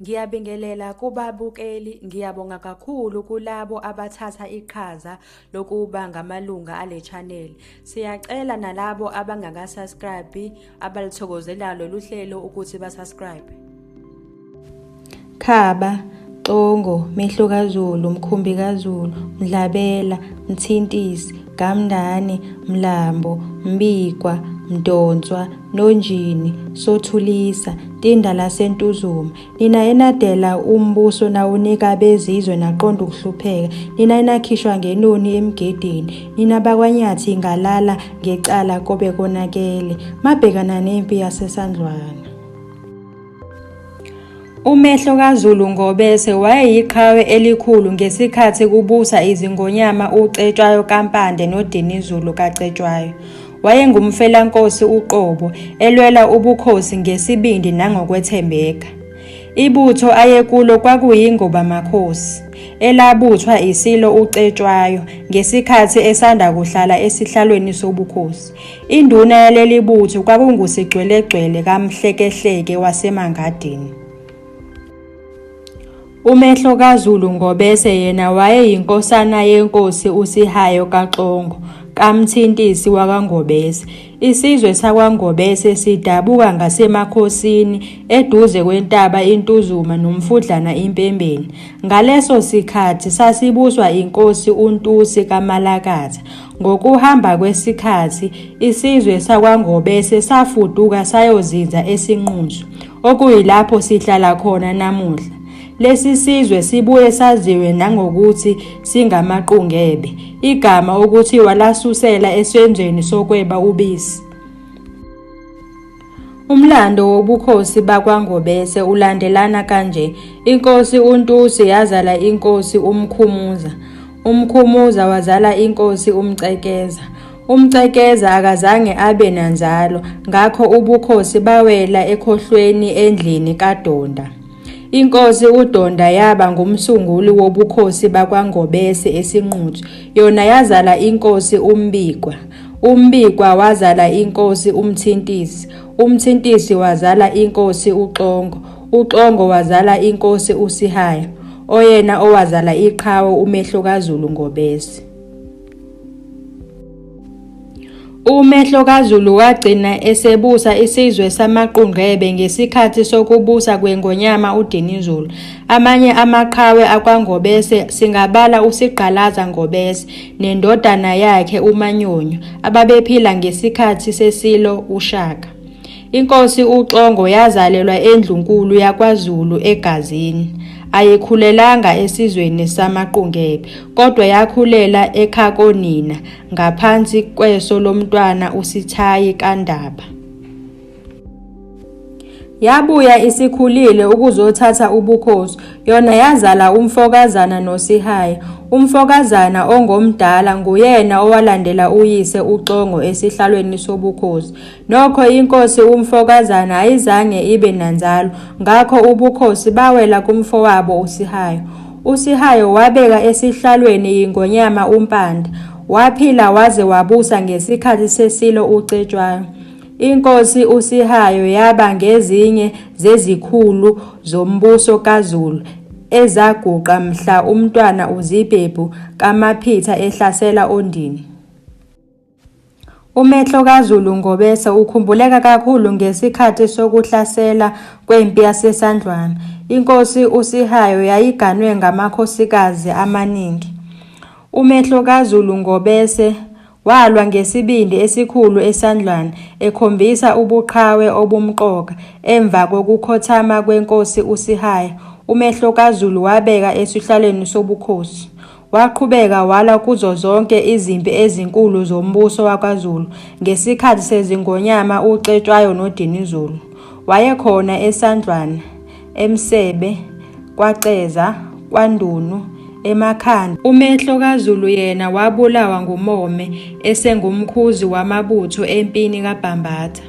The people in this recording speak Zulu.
Ngiyabingelela kubabukeli, ngiyabonga kakhulu kulabo abathatha iqhaza lokuba ngamalunga ale channel. Siyacela nalabo abangaka-subscribe abalithokozelayo lolu hlelo ukuthi ba-subscribe. Khaba, Xongo, Mehlokazulu, Mkhumbikazulu, Mdlabela, Mthintisi, Gamndane, Mlambo, Mbikwa, Mdonswa, Nonjini, Sothulisa, Ntinda laseNtuzuma, Nina enadela umbuso nawunika abezizwe naqonda ukuhlupheka, nina enakhishwa ngenoni emgedeni, nina bakwaNyathi ngalala ngecala kobe konakele, mabhekana nempi yaseSandlwana. Umehlo kaZulu Ngobese wayeyiqhawe elikhulu ngesikhathi kubusa iziNgonyama uCetshwayo kaMpande noDinizulu kaCetshwayo. Wayengumfelankosi uqobo, elwela ubukhosi ngesibindi nangokwethembeka. Ibutho ayekulo kwakuyiNgobamakhosi, elabuthwa iSilo uCetshwayo ngesikhathi esanda kuhlala esihlalweni sobukhosi. Induna yaleli butho kwakunguSigcwelegcwele kaMhlekehleke waseMangadini. Umehlo kaZulu Ngobese yena wayeyinkosana yenkosi uSihayo kaXongo kaMthintisi wakwaNgobese. Isizwe sakwaNgobese sidabuka ngasemakhosini eduze kwentaba iNtuzuma nomfudlana iMpembeni. Ngaleso sikhathi sasibuswa inkosi uNtusi kaMalakatha. Ngokuhamba kwesikhathi isizwe sakwaNgobese safuduka sayozinza eSinquthu, okuyilapho sihlala khona namuhla. Lesi sizwe sibuye saziwe nangokuthi singamaQungebe, igama okuthiwa lasusela esenzweni sokweba ubisi. Umlando wobukhosi bakwaNgobese ulandelana kanje, Inkosi uNtusi yazala inkosi uMkhumuza, uMkhumuza wazala inkosi uMcekeza. UMcekeza akazange abe nanzalo, ngakho ubukhosi bawela ekhohlweni endlini kaDonda. Inkosi uDonda yaba ngumsunguli wobukhosi bakwaNgobese eSinquthu, yona yazala inkosi uMbikwa. UMbikwa wazala inkosi uMthintisi, uMthintisi wazala inkosi uXongo, uXongo wazala inkosi uSihaya, oyena owazala iqhawe uMehlokazulu Ngobese. UMehlokazulu wagcina esebusa isizwe samaQungebe ngesikhathi sokubusa kweNgonyama uDinizulu. Amanye amaqhawe akwaNgobese singabala uSigqalaza Ngobese nendodana yakhe uManyonyo ababephila ngesikhathi seSilo uShaka. Inkosi uXongo yazalelwa eNdlunkulu yakwaZulu eGazini. Ayikhulelanga esizweni samaQungebe kodwa yakhulela ekhakonina ngaphansi kweso lomntwana uSithayi kaNdaba. Yabuya isikhulile ukuzothatha ubukhosi, yona yazala uMfokazana noSihaya. UMfokazana ongomdala nguyena owalandela uyise uXongo esihlalweni sobukhosi. Nokho inkosi uMfokazana ayizange ibe nanzalo, ngakho ubukhosi bawela kumfowabo uSihayo. USihayo wabeka esihlalweni yiNgonyama uMpande. Waphila waze wabusa ngesikhathi seSilo uCetshwayo. Inkosi uSihayo yaba ngezinye zezikhulu zombuso kaZulu ezaguqa mhla uMntwana uZibhebhu kaMaphitha ehlasela oNdini. Umehlo kaZulu Ngobese ukhumbuleka kakhulu ngesikhathi sokuhlasela kwempi yaseSandlwana. Inkosi uSihayo yayiganwe ngamakhosikazi amaningi. Umehlo kaZulu Ngobese walwa ngesibindi esikhulu eSandlwana ekhombisa ubuqhawe obumqoka. Emva kokukhothama kwenkosi uSihaya, uMehlo kaZulu wabeka esihlalweni sobukhosi. Waqhubeka walwa kuzo zonke izimpi ezinkulu zombuso wakwaZulu ngesikhathi seziNgonyama uCetshwayo noDinizulu. Wayekhona eSandlwana, eMsebe, kwaCeza, kwaNdunu, eMakhanda. UMehlo kaZulu yena wabulawa nguMome esengumkhuzi wamabutho empini kaBhambatha.